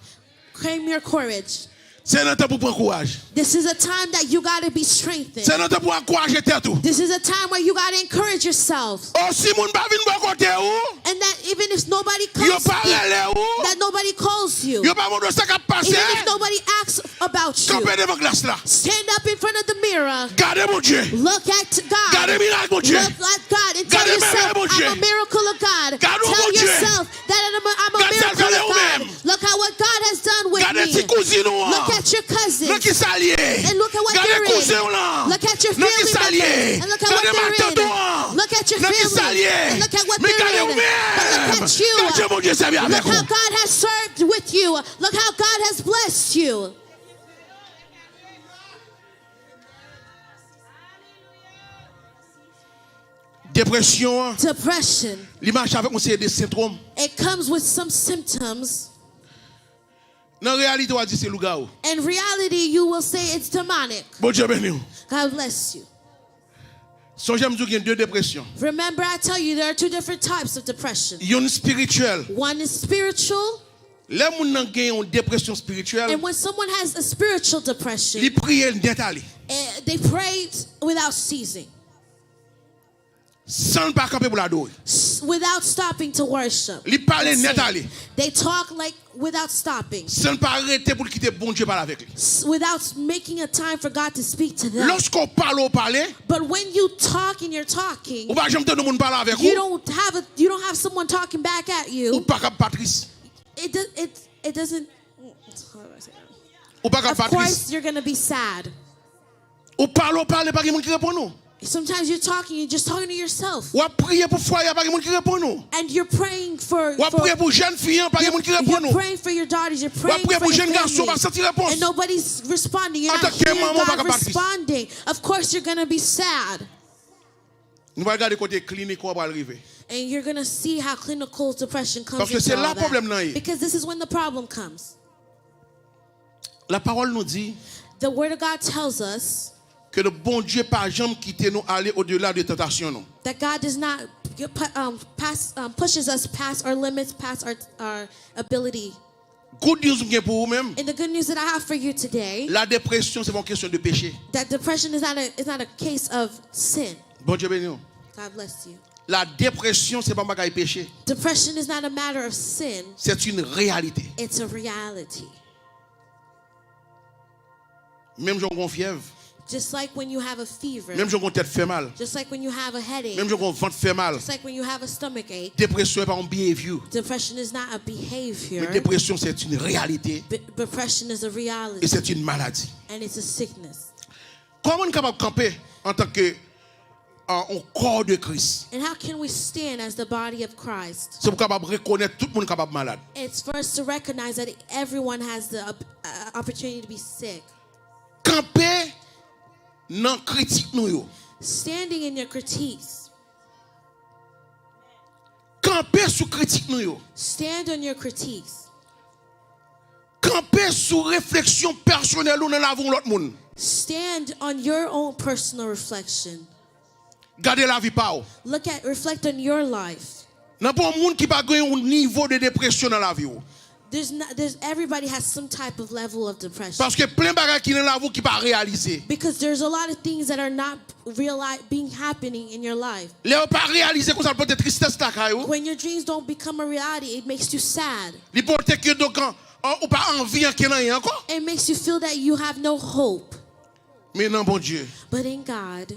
Claim your courage. Se nan tan pou pran kouraj. This is a time that you gotta be strengthened. Se nan tan pou ankouraje tèt ou. This is a time where you gotta encourage yourself. O, si moun pa vin bò kote ou, and that even if nobody comes, yo pa rele ou, that nobody calls you, yo pa mande w sa k ap pase, even if nobody asks about you, kanpe devan glas la. Stand up in front of the mirror. Gade Bondye. Look at God. Gade mirak Bondye. Look at God and tell yourself, gade mèvèy Bondye. I'm a miracle of God. Gade yon Bondye. Tell yourself that I'm a, I'm a miracle of God. Gad sa l fè de ou menm. Look at what God has done with me. Gade ti kouzin ou an. Look at your cousin. Nan ki sa l ye? And look at what they're in. Gade kouzen w lan. Look at your family members. Nan ki sa l ye? And look at what they're in. Gade matant ou an. Look at Your family. Nan ki sa l ye? And look at what they're in. Men gade ou menm. But look at you. Gade jan Bondye sèvi avèk ou. Look how God has served with you. Look how God has blessed you. Depresyon an, Depression. Li mache avèk yon seri de sentwòm. It comes with some symptoms. Nan reyalite, w a di se lougawou. In reality, you will say it's demonic. Bondye beni w. God bless you. Sonje m di w gen de depresyon. Remember, I tell you there are two different types of depression. Youn espirityèl. One is spiritual. Lè moun nan gen yon depresyon espirityèl, And when someone has a spiritual depression, li priye nèt ale. Eh, they pray without ceasing. San l pa kanpe pou l adore. S-, without stopping to worship. Li pale nèt ale. They talk like without stopping. San l pa rete pou l kite Bondye pale avèk li. S-, without making a time for God to speak to them. Lòske w pale, w pale. But when you talk and you're talking, Ou pa janm tande moun pale avèk ou. You don't have a, you don't have someone talking back at you. Ou pa kab pa tris. It does, it, it doesn't, how do I say that? Ou pa kab pa tris. Of course, you're gonna be sad. Ou pale, ou pale, pa gen moun ki reponn ou. Sometimes you're talking, you're just talking to yourself. W ap priye pou fwaye a, pa gen moun ki reponn ou. And you're praying for, W ap for, priye pou jèn fi an, pa gen moun ki reponn ou. You're praying for your daughters, you're praying for your family. W ap priye pou jèn gason, pa santi repons. And nobody's responding. You're not hearing God responding. Antanke manman, w pa ka pa tris. Of course, you're gonna be sad. Nou pral gade kote klinik ou a pral rive. And you're gonna see how clinical depression comes into all that. Paske se la pwoblèm nan ye. Because this is when the problem comes. Lapawòl nou di The Word of God tells us ke Bondye pa janm kite nou ale odela de tantasyon nou. That God does not pu-, um, pass, um, pushes us past our limits, past our, our ability. Good news m gen pou ou menm. And the good news that I have for you today, La depression, se pa yon kesyon de peche. That depression is not a, is not a case of sin. Bondye beni w. God bless you. La depression, se pa yon bagay peche. Depression is not a matter of sin. C'est une réalité. It's a reality. Menm jan w gen yon fyèv. Just like when you have a fever. Menm jan w gen yon tèt fè mal. Just like when you have a headache. Menm jan w gen yon vant fè mal. Just like when you have a stomach ache. Depresyon e pa yon behavior. Depression is not a behavior. Men depression, c'est une réalité. B-, depression is a reality. Et c'est une maladie. And it's a sickness. Kòman n kapab kanpe antanke, ah, yon kò de Kris? And how can we stand as the body of Christ? Se pou kapab rekonèt tout moun kapab malad. It's for us to recognize that everyone has the op-, uh, opportunity to be sick. Kanpe nan kritik nou yo. Standing in your critiques. Kanpe sou kritik nou yo. Stand on your critiques. Kanpe sou refleksyon pèsonèl ou nan lavi yon lòt moun. Stand on your own personal reflection. Gade lavi pa w. Look at, reflect on your life. Nan pa yon moun ki pa gen yon nivo de depresyon nan lavi w. There's not, there's, everybody has some type of level of depression. Paske plen bagay ki nan lavi w ki pa reyalize. Because there's a lot of things that are not reali-, being happening in your life. Lè yo pa reyalize konsa, l pote tristès lakay ou. When your dreams don't become a reality, it makes you sad. Li pote ke donk, an, an, ou pa anvi ankenn anyen ankò. It makes you feel that you have no hope. Men nan Bondye, But in God,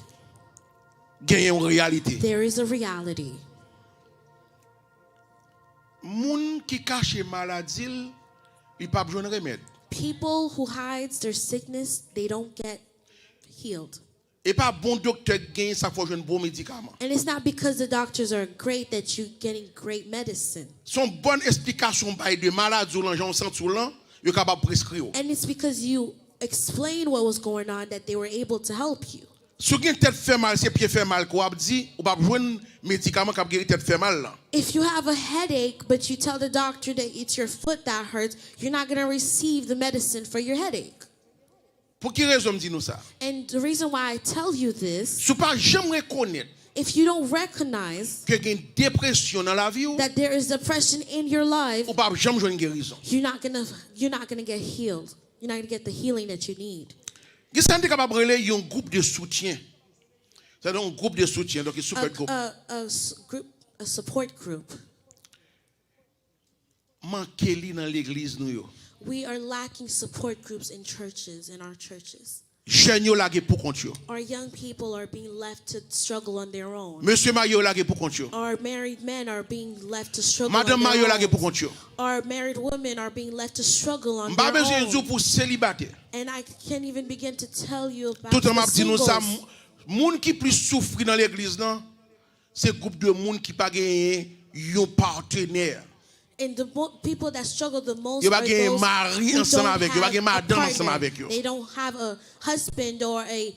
gen yon reyalite. There is a reality. Moun ki kache maladi l, li p ap jwenn remèd. People who hides their sickness, they don't get healed. E pa bon doktè k genyen sa k fè w jwenn bon medikaman. And it's not because the doctors are great that you getting great medicine. Se yon bòn esplikasyon w bay de maladi w lan, jan w santi w lan, yo kapab preskri w. And it's because you explain what was going on that they were able to help you. Si w gen tèt fè mal, se pye fè mal ke w ap di, ou p ap jwenn medikaman k ap geri tèt fè mal lan. If you have a headache, but you tell the doctor that it's your foot that hurts, you're not gonna receive the medicine for your headache. Pou ki rezon m di nou sa? And the reason why I tell you this, Si w pa janm rekonèt if you don't recognize ke gen depresyon nan lavi w, that there is depression in your life, ou p ap janm jwenn gerizon. you're not gonna, you're not gonna get healed. You're not gonna get the healing that you need. Gen sa n te kapab rele yon gwoup de soutyen. Sa se yon gwoup de soutyen, donk, yon support group. A, a, a s-, group, a support group. Manke li nan legliz nou yo. We are lacking support groups in churches, in our churches. Jèn yo lage pou kont yo. Our young people are being left to struggle on their own. Mesye marye yo lage pou kont yo. Our married men are being left to struggle on their own. Madanm marye yo lage pou kont yo. Our married women are being left to struggle on their own. M pa bezwen di w pou selibatè. And I can't even begin to tell you about the singles. Toutan m ap di nou sa, m-, moun ki plis soufri nan legliz lan, Se gwoup de moun ki pa genyen yon patenè. And the mo- people that struggle the most Yo pa are genyen those mari who ansanm don't avèk yo, yo pa have genyen a madanm ansanm partner. Avèk yo. They don't have a husband or a,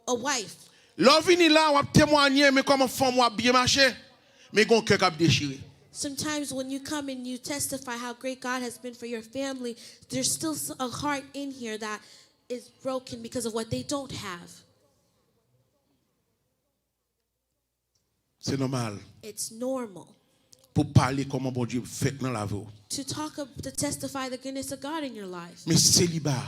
a wife. Lè w vini la, w ap temwanye, men kòman fanm w ap byen mache, men gen yon kè k ap dechire. Sometimes when you come and you testify how great God has been for your family, there's still s- a heart in here that is broken because of what they don't have. Se nòmal It's normal pou pale kòman Bondye fèk nan lavi w. to talk ab- to testify the goodness of God in your life. Men seliba,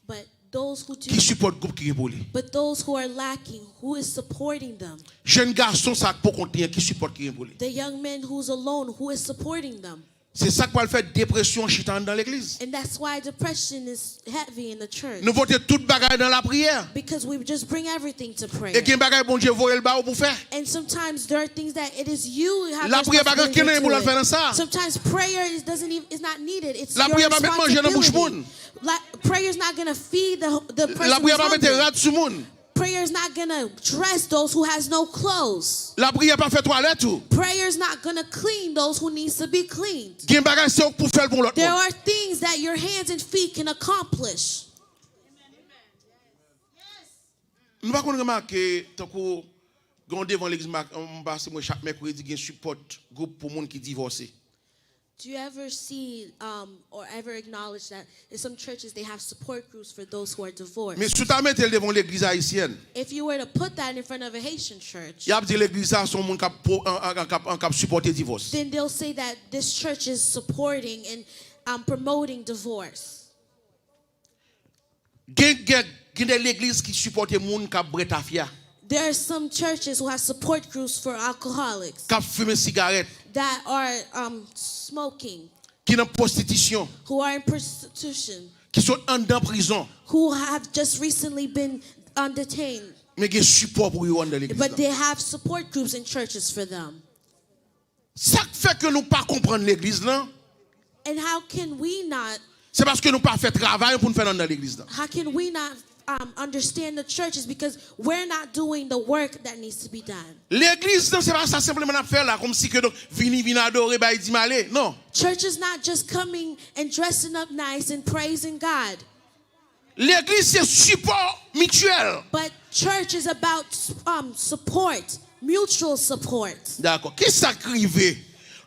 But those who do ki sipòt gwoup ki gen pou li? But those who are lacking, who is supporting them? Jèn gason sa k pou kont li an, ki sipòt ki gen pou li? The young man who's alone, who is supporting them? Se sa k pral fè depresyon chita anndan legliz. And that's why depression is heavy in the church. Nou pote tout bagay nan lapriyè. Because we just bring everything to prayer. E gen bagay Bondye voye l ba ou pou fè. And sometimes there are things that it is you have Lapriyè pa gen responsibility kenn anyen pou l al fè to nan sa. it. Sometimes prayer is doesn't even is not needed. It's your Lapriyè pa met manje nan bouch responsibility. Moun. La, prayer is not going to feed the the person Lapriyè who's pa mete hungry. Rad sou moun. Prayer is not going to dress those who has no clothes. Lapriyè pa fè twalèt ou. Prayer is not going to clean those who needs to be cleaned. Gen bagay se ou k pou fè l pou lòt There moun. Are things that your hands and feet can accomplish. Nou pa konn remake tankou gen yon devan legliz m pase mwen chak mèkredi gen sipòt gwoup pou moun ki divòse. Do you ever see um, or ever acknowledge that in some churches they have support groups for those who are divorced? Men si w ta mete l devan yon legliz ayisyèn, If you were to put that in front of a Haitian church, y ap di legliz sa se yon moun k ap po- an- an- an- k ap- an- k ap sipòte divòs. Then they'll say that this church is supporting and um, promoting divorce. Gen gen gen de legliz ki sipòte moun k ap bwè tafya, There are some churches who have support groups for alcoholics k ap fimen sigarèt, that are um, smoking, ki nan pwostitisyon, who are in prostitution, ki sot anndan prizon, who have just recently been um, detained, men gen sipò pou yo anndan legliz but la. They have support groups and churches for them. Sa k fè ke nou pa konprann legliz lan, And how can we not se paske nou pa fè travay pou n fè l anndan legliz lan. How can we not um, understand the church is because we're not doing the work that needs to be done. Legliz lan se pa sa senpleman n ap fè la, kòmsi ke donk vini, vin adore, bay dim ale. Non. Church is not just coming and dressing up nice and praising God. Legliz se sipò mityèl. But church is about um, support, mutual support. Dakò. Kisa k rive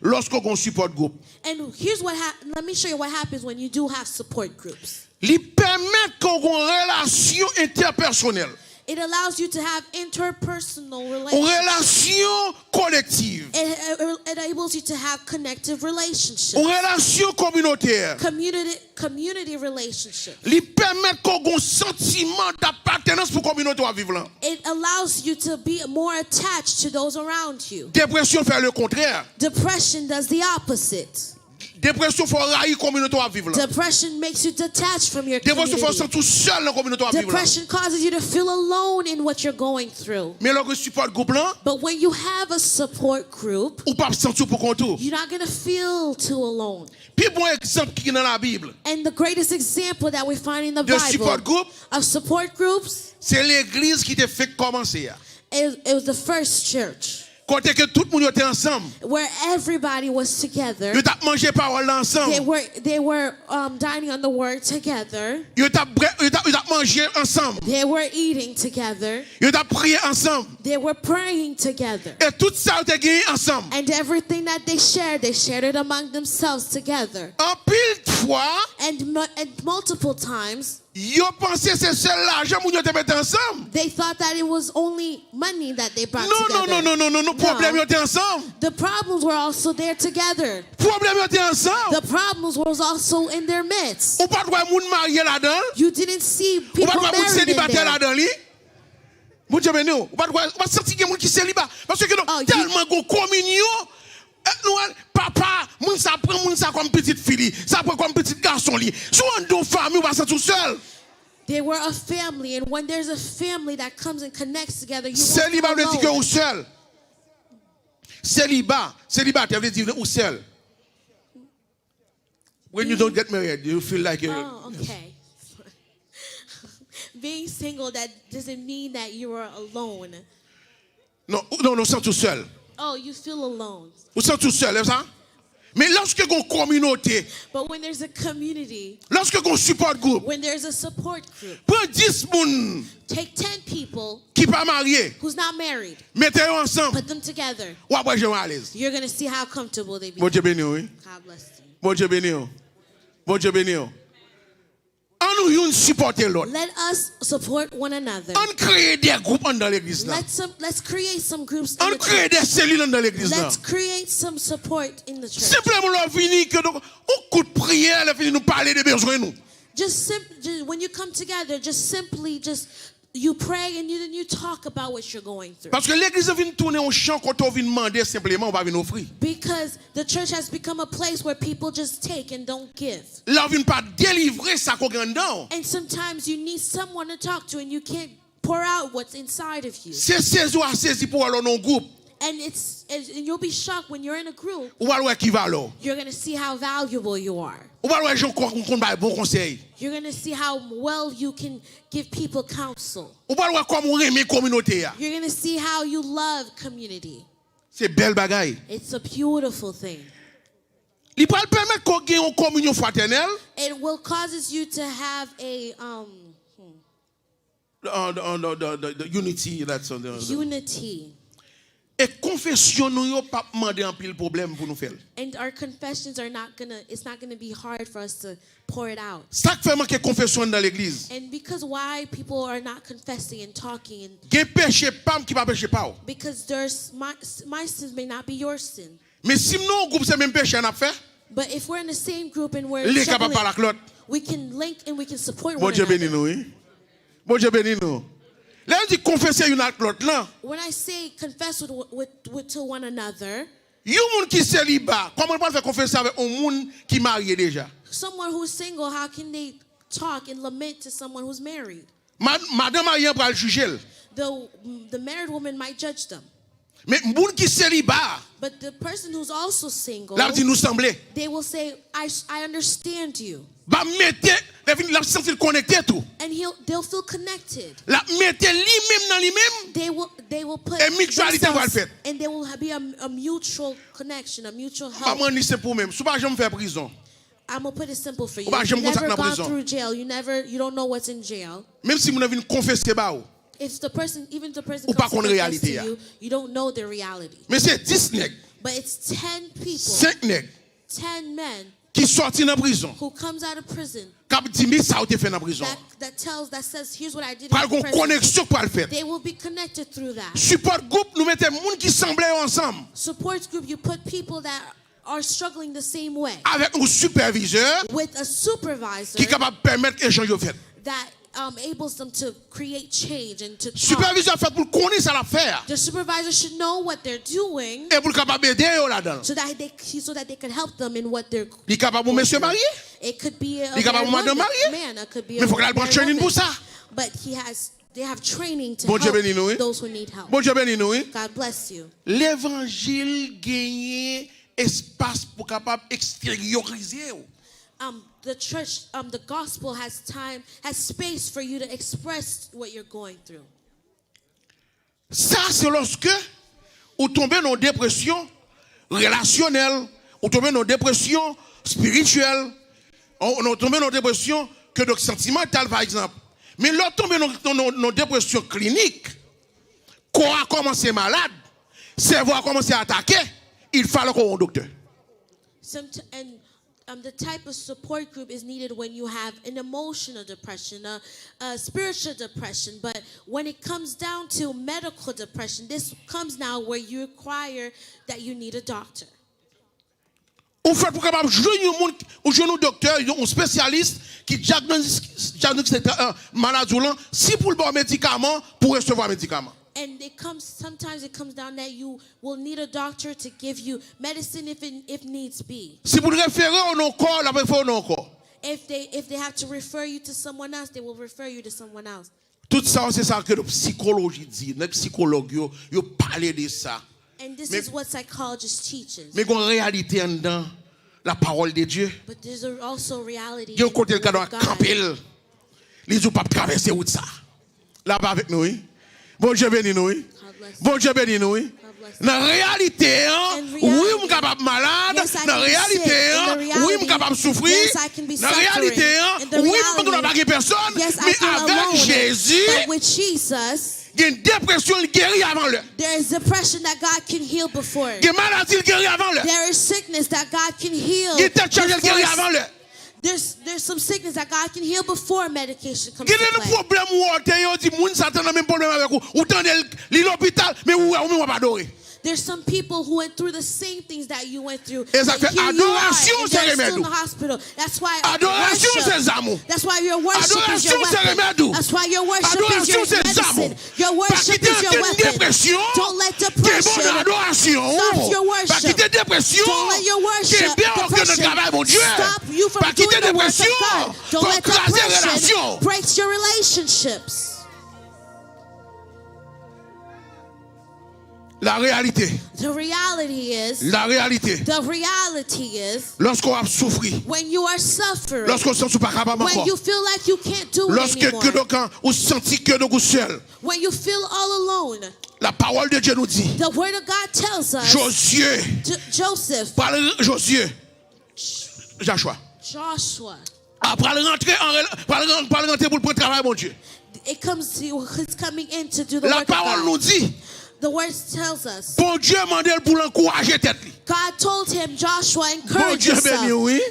lòske w gen yon sipòt gwoup? And here's what ha- let me show you what happens when you do have support groups. Li pèmèt ke w gen yon relasyon entèpèsonèl. It allows you to have interpersonal Yon relationships. Relasyon kolektiv. It, it enables you to have connective relationships. Yon relasyon kominotè. Community community relationships. Li pèmèt ke w gen yon santiman dapatènans pou kominote w ap viv lan. It allows you to be more attached to those around you. Depresyon fè lekontrè. Depression does the opposite. Depresyon fè w rayi kominote w ap viv lan. Depression makes you detached from your Depresyon fè w community. Santi w sèl nan kominote w ap viv lan. Depression causes you to feel alone in what you're going through. Men lè w gen sipòt gwoup lan, But when you have a support group, ou p ap santi w pou kont ou. You're not going to feel too alone. Pi bon egzanp ki nan Labib And the greatest example that we find in the de sipòt Bible gwoup, of support groups se legliz ki te fenk kòmanse a. It, it was the first church Kote ke tout moun yo te ansanm. Where everybody was together. Yo t ap manje pawòl la ansanm. They were they were um, dining on the word together. Yo t ap bre- yo t ap- yo t ap manje ansanm. They were eating together. Yo t ap priye ansanm. They were praying together. E tout sa yo te genyen ansanm. And everything that they shared, they shared it among themselves together. Anpil fwa, And, mu- and multiple times, yo panse se sèl lajan moun yo te mete ansanm. They thought that it was only money that they brought Non, non, together. Non, non, non, non, non, pwoblèm yo te ansanm. The problems were also there together. Pwoblèm yo te ansanm. The problems was also in their midst. Ou pa t wè moun marye ladan l. You didn't see Ou pa t people wè moun married in selibatè there. Ladan li. Bondye beni w. Ou pa t wè, ou pa t santi gen moun ki seliba. Paske ke non, Oh, you- tèlman gen kominyon. Eh, nou wè, papa, moun sa pran moun sa kòm pitit fi li. Sa pran kòm pitit gason li. Si w anndan yon fanmi, ou pa santi w sèl. They were a family, and when there's a family that comes and connects together, you won't feel Seliba vle di ke alone. Ou sèl. Seliba, selibatè vle di ou sèl. When you don't get married, you feel like you're. Oh, okay. Being single, that doesn't mean that you are alone. Non, ou- non, non, santi w sèl. Oh, you feel alone. Ou santi w sèl, e sa? Men lòske gon kominote, But when there's a community, lòske gon support group, when there's a support group, pran dis moun take ten people ki pa marye, who's not married, mete yo ansanm, put them together. W ap wè jan yo alèz. You're going to see how comfortable they be. Bondye beni w, wi. God bless you. Bondye beni w. Bondye beni w. An nou youn sipòte lòt. Let us support one another. An kreye de gwoup anndan legliz la. Let's, some, let's create some groups in An the kreye church. De selil anndan legliz la. Let's create some support in the church. Senpleman lè w vini, ke nou, yon kout priyè, lè fini nou pale de bezwen nou. Just, simp- just when you come together, just simply just you pray and you then you talk about what you're going through. Paske legliz la vin tounen yon chan kote w vin mande senpleman, ou pa vin ofri. Because the church has become a place where people just take and don't give. Lè w vin pa delivre sa k gen anndan w. And sometimes you need someone to talk to and you can't pour out what's inside of you. Se sezi w a sezi pou w al nan yon gwoup. And it's and you'll be shocked when you're in a group. Ou pral wè ki valè w. You're going to see how valuable you are. Ou pral wè jan w konn bay bon konsèy. You're going to see how well you can give people counsel. Ou pral wè kòman w renmen kominote a. You're going to see how you love community. Se bèl bagay. It's a beautiful thing. Li pral pèmèt ke w gen yon kominyon fratènèl. It will causes you to have a um, The, uh, the, uh, the, the, the, the unity that's on the, the unity. E konfesyon nou yo p ap mande anpil pwoblèm pou nou fè l. And our confessions are not gonna, it's not gonna be hard for us to pour it out. Sa k fè manke konfesyon anndan legliz. And because why people are not confessing and talking, and Gen peche pa m ki pa peche pa w. Because there's my, my sins may not be your sin. Men si m nan yon gwoup, se menm peche a n ap fè. But if we're in the same group and we're Li kapab struggling, pale ak lòt. We can link and we can support one Bondye beni another. Nou, wi. Bondye beni nou. Lè nou di konfese youn ak lòt lan, When I say confess with, with, with to one another, yon moun ki seliba, kòman l pral fè konfese avèk yon moun ki marye deja? Someone who's single, how can they talk and lament to someone who's married? Ma- Madan marye an pral jije l. The the married woman might judge them. Men moun ki seliba, But the person who's also single, l ap di nou sanble. They will say, I, I understand you. Ba mete, lè fini, l ap santi l konekte tou. And he'll, they'll feel connected. L ap mete li menm nan li menm. They will, they will put E mutuality va l themselves, fèt. And there will be a, a mutual connection, a mutual Ba help. Mwen ni senp pou menm. Si w pa janm fè prizon, I'm gonna put it simple for you. Ou pa If janm you konn sa k never nan gone prizon. Through jail, you never, you don't know what's in jail. Menm si moun nan vin konfese ba ou, If the person, even if the person Ou pa comes to konn confess to reyalite a. You, you don't know the reality. Men se dis nèg, But it's ten people, senk nèg ten men ki sòti nan prizon, who comes out of prison k ap di, "Men sa ou te fè nan prizon." That, that tells, that says, here's what I did Pral in gon prison. Koneksyon k pral fèt. They will be connected through that. Sipòt gwoup, nou mete moun ki sanble yo ansanm Support group, you put people that are struggling the same way avèk yon sipèvizè with a supervisor ki kapab pèmèt echanj yo fèt. That um, enables them to create change and to talk. Sipèvizè fèt pou l konnen sa l ap fè a. The supervisor should know what they're doing E pou l kapab ede yo ladan l. So that they so that they can help them in what they're. Li kapab yon mesye marye. It could be a Li kapab yon madanm marye. Man, it could be Men fòk l al pran training pou sa. But he has they have training to Bondye help beni nou, wi. Those who need help. Bondye beni nou, wi. God bless you. Levanjil genyen espas pou kapab eksteryorize w. Um, the church, um, the gospel has time, has space for you to express what you're going through. Sa se lòske ou tonbe nan yon depresyon relasyonèl, ou tonbe nan yon depresyon espirityèl, ou, ou tonbe nan yon depresyon ke donk santimantal pa egzanp. Men lè w tonbe nan, nan, nan, nan depresyon klinik, kò a kòmanse malad, sèvo a kòmanse atake, il fallait qu'on ait un docteur. Somet- and um, the type of support group is needed when you have an emotional depression, a, a spiritual depression. But when it comes down to medical depression, this comes now where you require that you need a doctor. Ou fèt pou kapab jwenn yon moun, ou jwenn yon doktè, yon, yon espesyalis ki dyagnosis, dyagnosis, euh, maladi w lan, si pou l ba w medikaman, pou w resevwa medikaman. And it comes sometimes it comes down that you will need a doctor to give you medicine if it, if needs be. Si pou l refere w nan yon kò, l ap refere w nan yon kò. If they if they have to refer you to someone else, they will refer you to someone else. Tout sa yo se sa ke psikoloji di, nèg psikològ yo, yo pale de sa. And this Men- is what psychologists teaches. Men gen yon reyalite anndan la parole de Dieu. But there's a- also reality. Gen yon In kote l the ka word dwa of God. Kanpe l. Li di w p ap travèse wout sa. L ap avèk nou, wi. Bondye beni nou, wi. Bondye beni nou, wi. Nan reyalite an, wi, m kapab malad. Nan reyalite an, wi, m kapab soufri. Nan reyalite an, wi, m pa gen pèsonn. Men avèk Jezi, gen depresyon, l geri avan lè. Gen maladi, l geri avan lè. Gen tèt chaje, l geri avan lè. There's, there's some sickness that God can heal before medication comes to play. Gen de pwoblèm ou te yo di moun sa t nan menm pwoblèm avèk ou. Ou tande l, li lopital, men ou wè, ou menm w ap adore. There's some people who went through the same things that you went through. E sa k fè adorasyon se remèd ou. That's why adorasyon se zam ou. That's why your worship is your weapon. Adorasyon se remèd ou. That's why your worship is your medicine. Your worship is your weapon. Don't let depression stop your worship. Pa kite depresyon kenbe w nan travay Bondye. Pa kite depresyon fè w kraze relasyon. Don't let depression break your relationships. La réalité. The reality is, la réalité. The reality is, lòske w ap soufri, when you are suffering, lòske w santi w pa kapab ankò, when you feel like you can't do it anymore, lòske ke donk ou santi ke donk ou sèl, when you feel all alone, la parole de Dieu nous dit, the word of God tells us, Josué, J- Joseph, pral Josué, Joshua. Joshua. A pral rantre an rel- pral ran- pral rantre pou l pran travay Bondye. It comes to, he's coming in to do the work of God. La pawòl nou di, the word tells us, Bondye mande l pou l ankouraje tèt li. God told him, Joshua, encourage yourself. Bondye beni w, wi.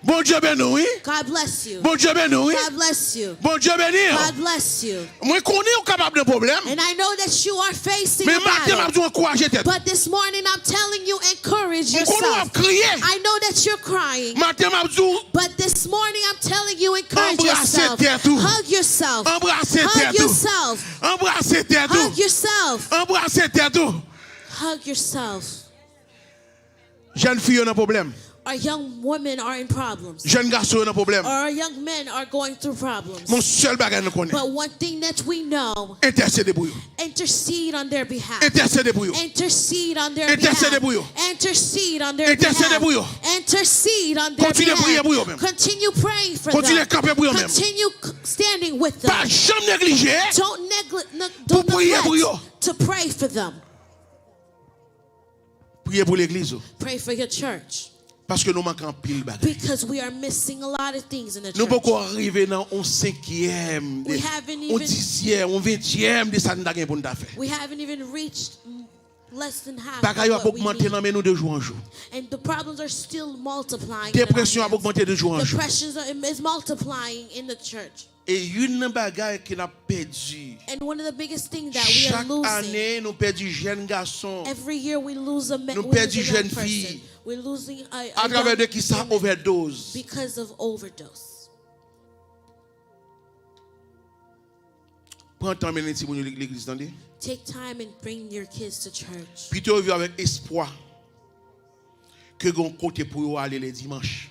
Bondye beni w, wi. God bless you. Bondye beni w, wi. God bless you. Bondye beni w. God bless you. Mwen konnen ou kapab nan pwoblèm. And I know that you are facing a battle. Men maten m ap di w ankouraje tèt ou. But this morning I'm telling you, encourage yourself. M konnen w ap kriye. I know that you're crying. Maten m ap di w, but this morning I'm telling you, encourage yourself. Anbrase tèt ou. Hug yourself. Anbrase tèt ou. Hug yourself. Anbrase tèt ou. Hug yourself. Anbrase tèt ou. Hug yourself. Jèn fi yo nan pwoblèm. Our young women are in problems. Jèn gason yo nan pwoblèm. Or our young men are going through problems. Men yon sèl bagay nou konnen. But one thing that we know, entèsede pou yo. Intercede on their behalf. Entèsede pou yo. Intercede on their behalf. Entèsede pou yo. Intercede on their behalf. Entèsede pou yo. Intercede on their behalf. Kontinye priye pou yo menm. Continue praying for them. Kontinye kanpe pou yo menm. Continue c- standing with them. Pa janm neglije. Don't negli- neg- don't neglect to pray for them. Priye pou legliz ou. Pray for your church. Paske nou manke anpil bagay. Because we are missing a lot of things in the church. Nou poko rive nan yon senkyèm, de- We haven't yon even- dizyèm, yon ventyèm de sa n ta gen pou n ta fè. We haven't even reached less than half of what we need. Bagay yo ap ogmante nan men nou de jou an jou. And the problems are still multiplying in our midst. Depresyon ap ogmante de jou an jou. Depression is multiplying in the church. E youn nan bagay ke n ap pèdi, and one of the biggest things that we are losing, chak ane nou pèdi jèn gason, every year we lose a ma- nou pèdi jèn fi. We're losing a, a young women. Atravè de kisa? Overdose. Because of overdose. Pran tan mennen timoun yo legliz, tande. Take time and bring your kids to church. Pito yo viv avèk espwa ke gen yon kote pou yo ale lè dimanch.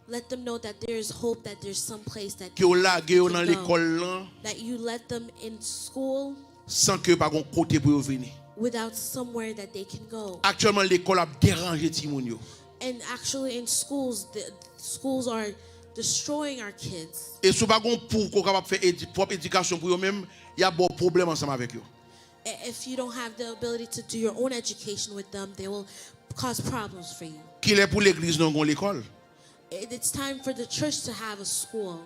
Let them know that there is hope, that there's some place that they can go. Ke w lage yo nan lekòl lan, that you let them in school san ke pa gon kote pou yo vini. Without somewhere that they can go. Aktyèlman, lekòl ap deranje timoun yo. And actually in schools, the schools are destroying our kids. E si w pa gon pou ke w kapab fè edi- pwòp edikasyon pou yo menm, y ap ba w pwoblèm ansanm avèk yo. I- If you don't have the ability to do your own education with them, they will cause problems for you. Kilè pou legliz nou gon lekòl? It- It's time for the church to have a school.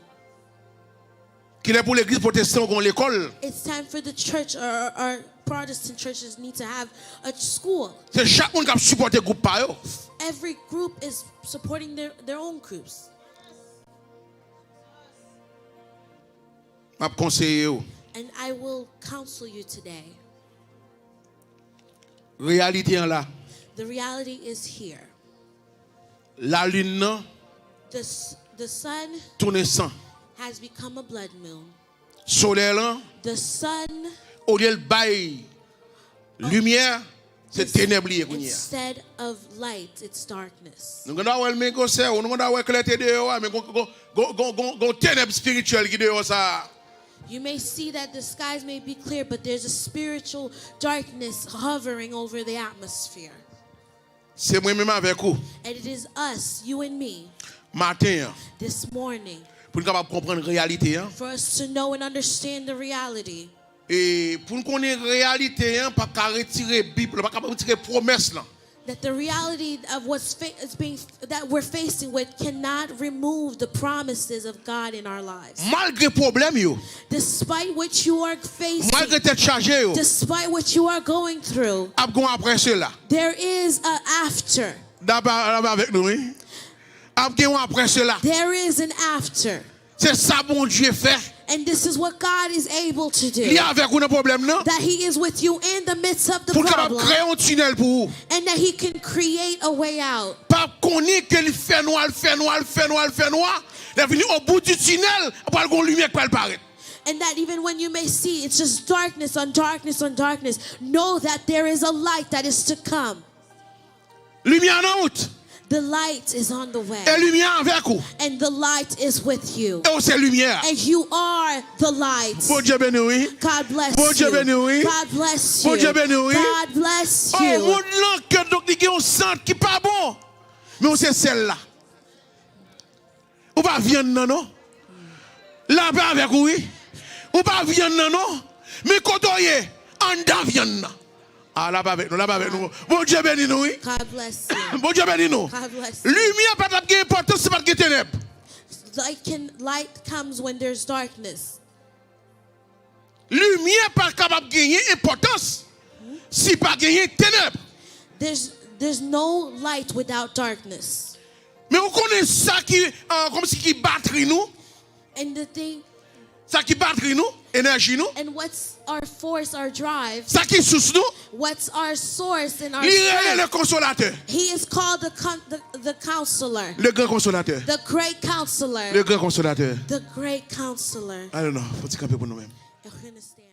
Kilè pou legliz pwotestan gon lekòl? It's time for the church, or, or Protestant churches need to have a school. Se chak moun k ap sipòte gwoup pa yo. Every group is supporting their, their own groups. M ap konseye w. And I will counsel you today. Reyalite an la. The reality is here. Lalin nan, the, s- the sun, tounen san. Has become a blood moon. Solèy lan, the sun, olye l bay limyè, se tenèb li ye kounye a. Instead of light, it's darkness. Nou gen dwa wè l, men gwosè, nou gen dwa wè klète deyò a, men gon, gon, gon, gon, gon, gon tenèb espirityèl ki deyò sa a. You may see that the skies may be clear, but there's a spiritual darkness hovering over the atmosphere. Se mwen menm avèk ou. And it is us, you and me, maten an, this morning, pou n kapab konprann reyalite an. For us to know and understand the reality. E pou n konnen reyalite an, pa ka retire Bib la, pa ka retire pwomès lan. That the reality of what's fa- is being that we're facing with cannot remove the promises of God in our lives. Malgre pwoblèm yo, Despite what you are facing, malgre tèt chaje yo, despite what you are going through, ap gon apre sela. There is a after. Daba daba avèk nou, wi. Ap gen yon apre sela. There is an after. Se sa Bondye fè. And this is what God is able to do. Li avèk ou nan pwoblèm nan. That He is with you in the midst of the Pou l kapab problem. Kreye yon tinèl pou ou. And that He can create a way out. Pa konnen ke li fè nwa, l fè nwa, l fè nwa, l fè nwa. Lè vini o bout di tinèl, pral gon limyè k pral parèt. And that even when you may see it's just darkness on darkness on darkness, know that there is a light that is to come. Limyè nan wout. The light is on the way. E limyè avèk ou. And the light is with you. E ou se limyè a. And you are the light. Bondye beni w, wi. God bless Bondye you. Beni w, wi. God bless you. Bondye beni w, wi. God bless Oh, you. Mond lan ke donk li gen yon sant ki pa bon. Men ou se sèl la. Ou pa vyann nan non. Lapè avèk ou, wi. Ou pa vyann nan non. Men kote w ye, anndan vyann nan. Ah, lapè avèk nou, lapè avèk nou. Bondye beni nou, wi. God bless you. Bondye beni nou. God bless you. Limyè pa t ap gen enpòtans si pa t gen tenèb. Light can light comes when there's darkness. Limyè pa kapab genyen enpòtans si pa genyen tenèb. There's there's no light without darkness. Men ou konnen sa ki uh, kòmsi ki batri nou, And the thing sa ki batri nou, enèji nou, and what's our force, our drive, sa ki sous nou, what's our source and our li rele strength. Le Konsolatè. He is called the, con- the the counselor, Le Grand Consolateur. The great counselor, Le Grand Consolateur. The great counselor. I don't know. Fò ti kanpe pou nou menm. Y'all can stand.